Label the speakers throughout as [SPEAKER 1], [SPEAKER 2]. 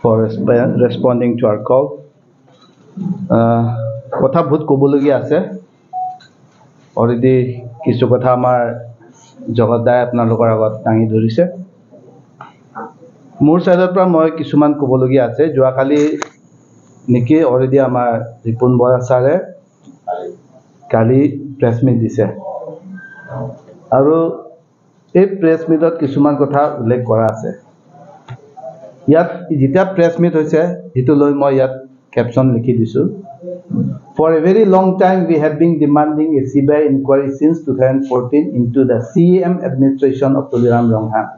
[SPEAKER 1] for responding to our call. কথা বহুত ক'বলগীয়া আছে। অলৰেডি কিছু কথা আমাৰ জগত দাই আপোনালোকৰ আগত দাঙি ধৰিছে। মোৰ ছাইডৰ পৰা মই কিছুমান ক'বলগীয়া আছে। যোৱাকালি নেকি অলৰেডি আমাৰ ৰিপুণ বৰা ছাৰে কালি প্ৰেছ মিট দিছে আৰু এই প্ৰেছ মিটত কিছুমান কথা উল্লেখ কৰা আছে। ইয়াত যেতিয়া প্ৰেছ মিট হৈছে, সেইটো লৈ মই ইয়াত কেপশ্যন লিখি দিছোঁ। For a very long time, we have been demanding a CBI inquiry since 2014 into the CM administration of Tuliram Ronghang,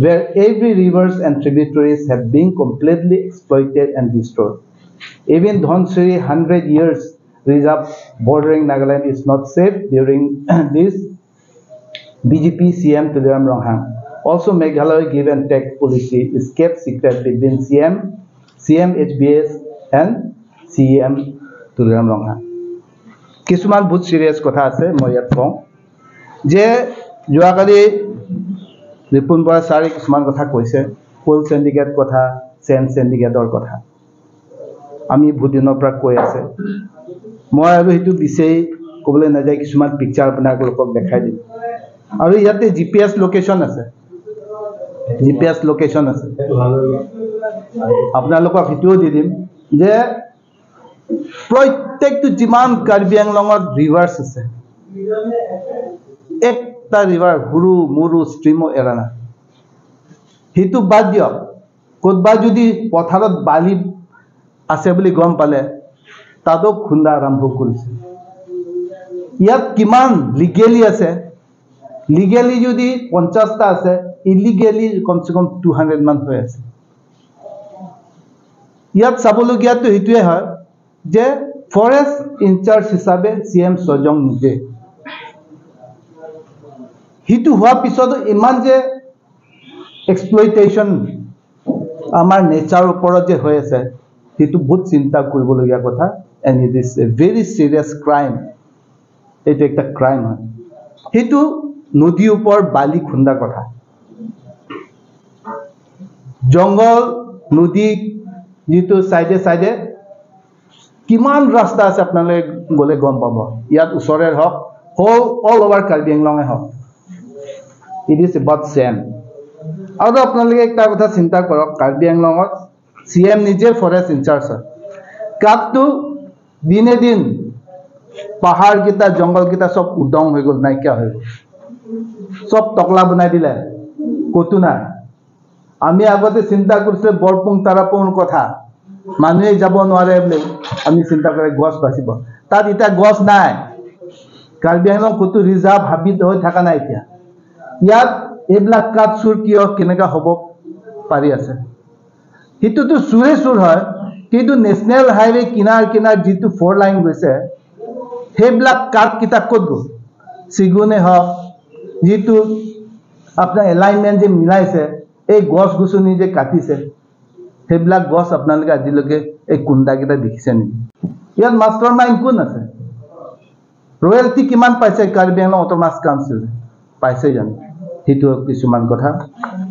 [SPEAKER 1] where every rivers and tributaries have been completely exploited and destroyed. Even Dhansiri 100 years reserve bordering Nagaland is not safe during this BJP CM Tuliram Ronghang. Also, Meghalaya give and take policy is kept secret between CM, CM HBS and CM Tuliram Ronghang. কিছুমান বহুত serious কথা আছে, মই ইয়াত কওঁ যে যোৱাকালি ৰিপুণ বৰা ছাৰে কিছুমান কথা কৈছে, কোল চেণ্ডিকেট কথা, চেণ্ড চেণ্ডিকেটৰ কথা আমি বহুত দিনৰ পৰা কৈ আছে। মই আৰু সেইটো বিচাৰি ক'বলৈ নাযায়, কিছুমান পিকচাৰ আপোনালোকক দেখাই দিম। আৰু ইয়াতে জিপিএছ লোকেশ্যন আছে, জিপিএছ লোকেশ্যন আছে, আপোনালোকক সেইটোও দি দিম যে প্ৰত্যেকটো যিমান কাৰ্বি আংলঙত ৰিভাৰ্ছ আছে, একটা ৰিভাৰ সৰু মৰু ষ্ট্ৰীমো এৰা নাই। সেইটো বাদ দিয়ক, ক'তবা যদি পথাৰত বালি আছে বুলি গম পালে তাতো খুন্দা আৰম্ভ কৰিছে। ইয়াত কিমান লিগেলি আছে? লিগেলি যদি 50টা আছে, ইলিগেলি কমচে কম 200 মান হৈ আছে। ইয়াত চাবলগীয়াটো সেইটোৱে হয় যে ফৰেষ্ট ইনচাৰ্জ হিচাপে চি এম স্বয়ং নিজে, সেইটো হোৱাৰ পিছতো ইমান যে এক্সপ্লইটেশ্যন আমাৰ নেচাৰৰ ওপৰত যে হৈ আছে, সেইটো বহুত চিন্তা কৰিবলগীয়া কথা। And it is a very serious crime. এইটো একটা ক্ৰাইম হয়। সেইটো নদীৰ ওপৰত বালি খুন্দা কথা, জংঘল নদী যিটো চাইডে চাইডে কিমান ৰাস্তা আছে, আপোনালোকে গ'লে গম পাব। ইয়াত ওচৰে হওক, হোল অল অভাৰ কাৰ্বি আংলঙে হওক, it is about same. আৰু আপোনালোকে এটা কথা চিন্তা কৰক, কাৰ্বি আংলঙত চি এম নিজে ফৰেষ্ট ইনচাৰ্জ হয়। কাঠটো দিনে দিন পাহাৰকেইটা জংঘলকেইটা চব উদং হৈ গ'ল, নাইকিয়া হৈ গ'ল, চব টকলা বনাই দিলে, ক'তো নাই। আমি আগতে চিন্তা কৰিছিলোঁ বৰপুং তাৰাপুং কথা, মানুহে যাব নোৱাৰে বুলি আমি চিন্তা কৰে গছ বাচিব, তাত এতিয়া গছ নাই। কাৰ্বি আংলং ক'তো ৰিজাৰ্ভ হাবিত হৈ থকা নাই এতিয়া। ইয়াত এইবিলাক কাঠ চুৰ কিয় কেনেকুৱা হ'ব পাৰি আছে? সেইটোতো চোৰে চোৰ হয়, কিন্তু নেশ্যনেল হাইৱে কিনাৰ কিনাৰ যিটো ফ'ৰ লাইন গৈছে, সেইবিলাক কাঠকেইটা ক'ত গ'ল? চেগুনে হওক, যিটো আপোনাৰ এলাইনমেণ্ট যে মিলাইছে, এই গছ গছনি যে কাটিছে, সেইবিলাক গছ আপোনালোকে আজিলৈকে এই কুন্দাকেইটা দেখিছে নেকি? ইয়াত মাষ্টাৰ মাইণ্ড কোন আছে? ৰয়েলটি কিমান পাইছে কাৰ্বি আংলং অট'নমাছ কাউন্সিলে পাইছে জানো? সেইটো কিছুমান কথা।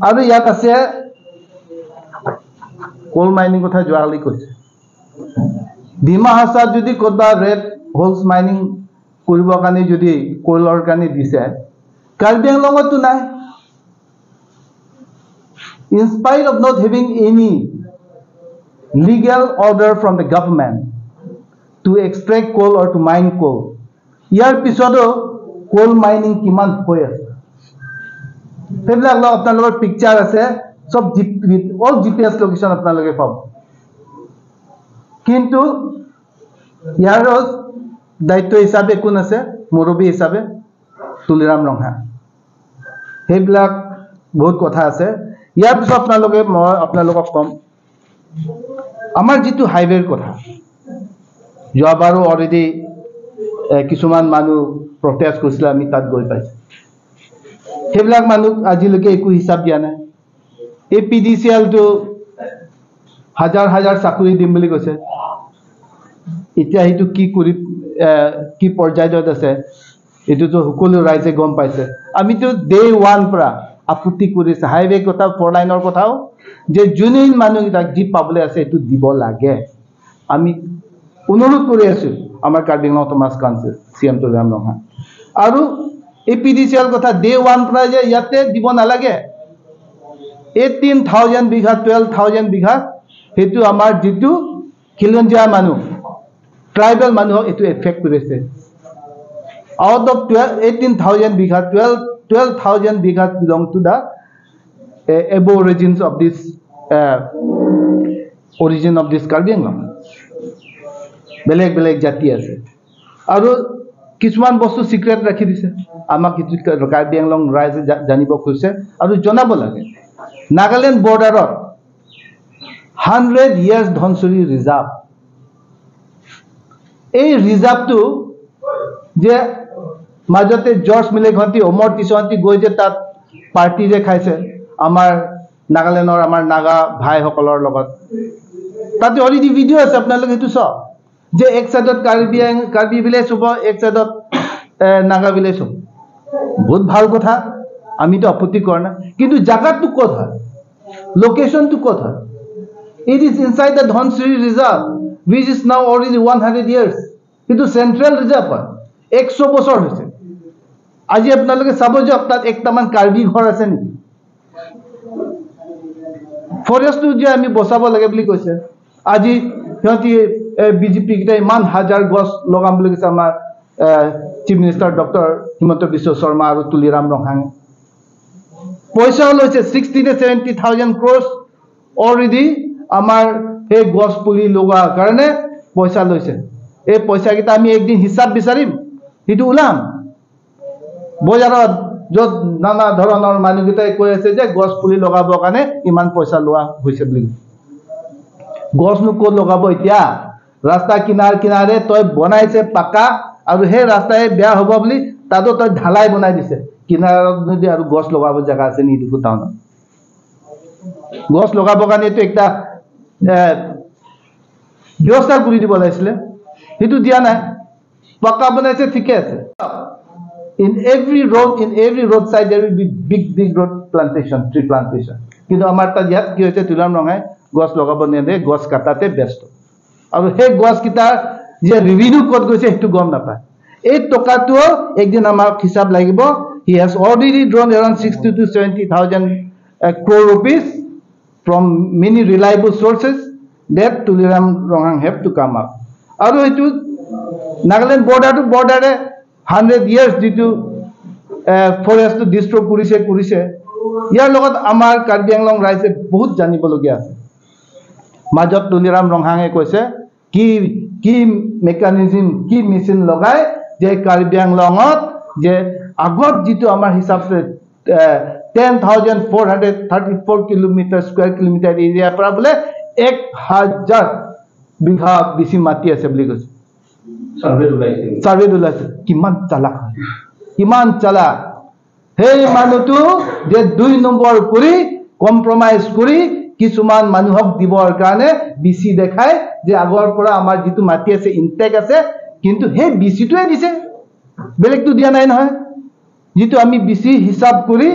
[SPEAKER 1] আৰু ইয়াত আছে কোল মাইনিং কথা, যোৱাকালি কৈছে। ডিমা হাছাওত যদি ক'ৰবাত ৰেট হোলছ মাইনিং কৰিবৰ কাৰণে যদি কয়লৰ কাৰণে দিছে, কাৰ্বি আংলঙততো নাই। In spite of not having any legal order from the government to extract coal or to mine coal, ইয়াৰ পিছতো কোল মাইনিং কিমান হৈ আছে, সেইবিলাক আপোনালোকৰ পিকচাৰ আছে, চব G all GPS location আপোনালোকে পাব। কিন্তু ইয়াৰ দায়িত্ব হিচাপে কোন আছে? মুৰব্বী হিচাপে তুলিৰাম ৰংহাং। সেইবিলাক বহুত কথা আছে। ইয়াৰ পিছত আপোনালোকে মই আপোনালোকক ক'ম আমাৰ যিটো হাইৱেৰ কথা, যোৱাবাৰো অলৰেডি কিছুমান মানুহ প্ৰটেষ্ট কৰিছিলে, আমি তাত গৈ পাইছোঁ। সেইবিলাক মানুহক আজিলৈকে একো হিচাপ দিয়া নাই। এই পি ডি চি এলটো হাজাৰ হাজাৰ চাকৰি দিম বুলি কৈছে, এতিয়া সেইটো কি কৰি কি পৰ্যায়ত আছে, এইটোতো সকলো ৰাইজে গম পাইছে। আমিতো ডে ওৱান পৰা আপত্তি কৰিছে হাইৱে কথা, ফ'ৰ লাইনৰ কথাও, যে যোনে মানুহকেইটাক যি পাবলৈ আছে এইটো দিব লাগে। আমি অনুৰোধ কৰি আছোঁ আমাৰ Karbi Anglong autonomous council C M Tuliram Ronghang. আৰু A P D C L কথা ডে ওৱান পৰা যে ইয়াতে দিব নালাগে, 18,000 বিঘা, 12,000 বিঘা সেইটো আমাৰ যিটো খিলঞ্জীয়া মানুহ, ট্ৰাইবেল মানুহক এইটো এফেক্ট কৰিছে। Out of 18,000 bigha, 12,000 bigha belong to the aborigines of this origin of this Karbi Anglong. বেলেগ বেলেগ জাতি আছে আৰু কিছুমান বস্তু চিক্ৰেট ৰাখি দিছে। আমাক কিছু কাৰ্বি আংলং ৰাইজে জানিব খুজিছে আৰু জনাব লাগে। নাগালেণ্ড বৰ্ডাৰত 100 ইয়াৰ্ছ ধনচিৰি ৰিজাৰ্ভ, এই ৰিজাৰ্ভটো যে মাজতে জৰ্জ মিলেকহঁতি, অমৰ টিচুহঁতি গৈ যে তাত পাৰ্টি যে খাইছে আমাৰ নাগালেণ্ডৰ আমাৰ নাগা ভাইসকলৰ লগত, তাতে অলৰেডি ভিডিঅ' আছে, আপোনালোকে সেইটো চাওক যে এক চাইডত কাৰ্বি কাৰ্বি ভিলেজ হ'ব, এক চাইডত নাগা ভিলেজ হ'ব। বহুত ভাল কথা, আমিতো আপত্তি কৰা নাই, কিন্তু জাগাটো ক'ত হয়, লোকেশ্যনটো ক'ত হয়? It is inside the Dhansiri Reserve, which is now already 100 years. কিন্তু চেণ্ট্ৰেল ৰিজাৰ্ভ হয়, 100 বছৰ হৈছে। আজি আপোনালোকে চাব যাওক, তাত একটামান কাৰ্বি ঘৰ আছে নেকি? ফৰেষ্টটো যে আমি বচাব লাগে বুলি কৈছে, আজি সিহঁতি বিজেপি কেইটা ইমান হাজাৰ গছ লগাম বুলি কৈছে। আমাৰ chief minister doctor Himanta Biswa Sarma আৰু তুলিৰাম ৰংহাঙে পইচাও লৈছে, 60 নে 70,000 ক্ৰ'ৰ্ছ অলৰেডি আমাৰ সেই গছ পুলি লগোৱাৰ কাৰণে পইচা লৈছে। এই পইচাকেইটা আমি একদিন হিচাপ বিচাৰিম, সেইটো ওলাম বজাৰত, য'ত নানা ধৰণৰ মানুহকেইটাই কৈ আছে যে গছ পুলি লগাবৰ কাৰণে ইমান পইচা লোৱা হৈছে বুলি। গছনো ক'ত লগাব এতিয়া? ৰাস্তা কিনাৰ কিনাৰে তই বনাইছে পাকা আৰু সেই ৰাস্তাই বেয়া হ'ব বুলি তাতো তই ঢালাই বনাই দিছে। কিনাৰত যদি আৰু গছ লগাব জেগা আছে নি ডিফু টাউনত? গছ লগাবৰ কাৰণেতো একটা ব্যৱস্থা কৰি দিব লাগিছিলে, সেইটো দিয়া নাই। পাকা বনাইছে, ঠিকে আছে। In every road, in every road side there will be big big road plantation, tree plantation. কিন্তু আমাৰ তাত ইয়াত কি হৈছে? তুলিৰাম ৰংহাঙে গছ লগাব নিদিয়ে, গছ কাটাতে ব্যস্ত। আৰু সেই গছকেইটাৰ যে ৰেভিনিউ ক'ত গৈছে সেইটো গম নাপায়। এই টকাটোও একদিন আমাক হিচাপ লাগিব। He has already drawn around 60 to 70,000 crore rupees from many reliable sources that Tuliram Ronghang have to come up. আৰু এইটো নাগালেণ্ড বৰ্ডাৰটো বৰ্ডাৰে 100 ইয়াৰ্ছ যিটো ফৰেষ্টটো ডিষ্ট্ৰয় কৰিছে, ইয়াৰ লগত আমাৰ কাৰ্বি আংলং ৰাইজে বহুত জানিবলগীয়া আছে। মাজত তুলিৰাম ৰংহাঙে কৈছে কি কি মেকানিজিম, কি মেচিন লগাই যে কাৰ্বি আংলঙত যে আগত যিটো আমাৰ হিচাপ 10,434 kilometer, square kilometer এৰিয়াৰ পৰা বোলে 1,000 বিঘা বেছি মাটি আছে বুলি কৈছে।
[SPEAKER 2] চাৰ্ভেত ওলাইছে।
[SPEAKER 1] চাৰ্ভেত ওলাইছে। কিমান চালাক হয়, কিমান চালাক সেই মানুহটো যে দুই নম্বৰ কৰি কম্প্ৰমাইজ কৰি কিছুমান মানুহক দিবৰ কাৰণে বেছি দেখাই যে আগৰ পৰা আমাৰ যিটো মাটি আছে ইনটেক আছে, কিন্তু সেই বেছিটোৱে দিছে, বেলেগটো দিয়া নাই নহয়। যিটো আমি বেছি হিচাপ কৰি,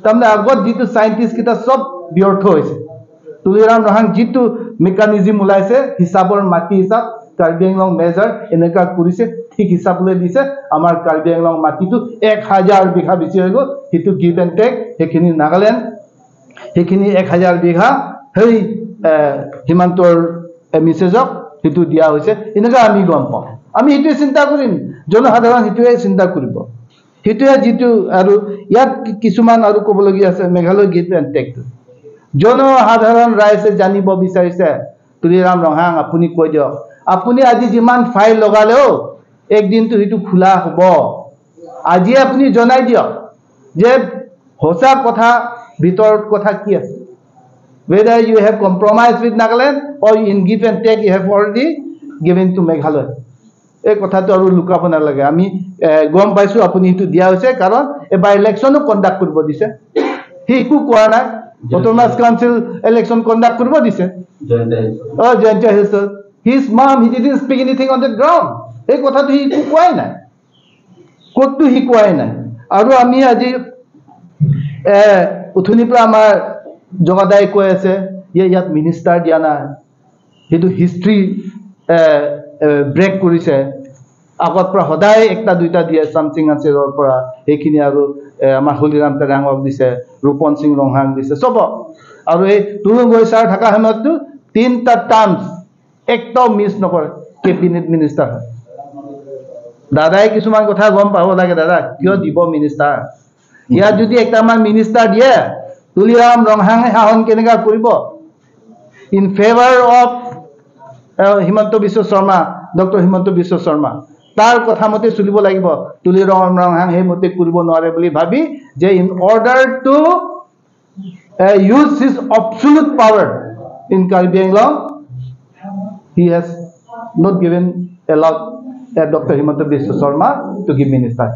[SPEAKER 1] তাৰমানে আগত যিটো চাইণ্টিষ্ট কেইটা চব ব্যৰ্থ হৈছে। তুলিৰাম ৰহাং যিটো মেকানিজিম ওলাইছে, হিচাপৰ মাটি হিচাপ, কাৰ্বি আংলং মেজাৰ এনেকুৱা কৰিছে, ঠিক হিচাপ লৈ দিছে, আমাৰ কাৰ্বি আংলং মাটিটো 1,000 বিঘা বেছি হৈ গ'ল। সেইটো গিভ এণ্ড টেক, সেইখিনি নাগালেণ্ড, সেইখিনি 1,000 বিঘা সেই সীমান্তৰ মিছেজক সেইটো দিয়া হৈছে, এনেকুৱা আমি গম পাওঁ। আমি সেইটোৱে চিন্তা কৰিম, জনসাধাৰণ সেইটোৱে চিন্তা কৰিব, সেইটোৱে যিটো। আৰু ইয়াত কিছুমান আৰু ক'বলগীয়া আছে। মেঘালয় গিভ এণ্ড টেকটো জনসাধাৰণ ৰাইজে জানিব বিচাৰিছে। তুলিৰাম ৰংহাং, আপুনি কৈ দিয়ক, আপুনি আজি যিমান ফাইল লগালেও একদিনটো সেইটো খোলা হ'ব। আজি আপুনি জনাই দিয়ক যে সঁচা কথা, ভিতৰত কথা কি আছে, whether you have compromised with Nagaland or in give and take you have already given to Meghalaya. এই কথাটো আৰু লুকাব নালাগে। আমি গম পাইছোঁ আপুনি সেইটো দিয়া হৈছে, কাৰণ এবাৰ ইলেকশ্যনো কণ্ডাক্ট কৰিব দিছে, সি একো কোৱা নাই। অট'নমাছ কাউন্সিল ইলেকশ্যন কণ্ডাক্ট কৰিব দিছে।
[SPEAKER 2] জয়ন্ত হিলছত।
[SPEAKER 1] অ, Jaintia হিলছত। His mom, he didn't speak anything on the ground. এই কথাটো সি একো কোৱাই নাই, ক'তো সি কোৱাই নাই। আৰু আমি আজি উঠনিৰ পৰা আমাৰ জগাদাই কৈ আছে যে ইয়াত মিনিষ্টাৰ দিয়া নাই, সেইটো হিষ্ট্ৰী ব্ৰেক কৰিছে। আগত পৰা সদায় একটা দুইটা দিয়ে, চামচিং আচিৰৰ পৰা সেইখিনি আৰু আমাৰ হলিৰাম তেৰাঙক দিছে, ৰূপন সিং ৰংহাং দিছে, চবক। আৰু এই তৰুণ গগৈ ছাৰ থকা সময়ততো 3টা টাৰ্মছ একটাও মিছ নকৰে, কেবিনেট মিনিষ্টাৰ হয়। দাদাই কিছুমান কথা গম পাব লাগে, দাদা কিয় দিব মিনিষ্টাৰ? ইয়াত যদি একটা আমাৰ মিনিষ্টাৰ দিয়ে, তুলিৰাম ৰংহাঙে শাসন কেনেকুৱা কৰিব? In favour of Himanta Biswa Sarma, doctor Himanta Biswa Sarma, তাৰ কথা মতে চলিব লাগিব। তুলিৰাম ৰংহাং সেইমতে কৰিব নোৱাৰে বুলি ভাবি যে in order to use his absolute power in Karbi Anglong, he has not given allowed Dr. Himanta Biswa Sarma to give minister.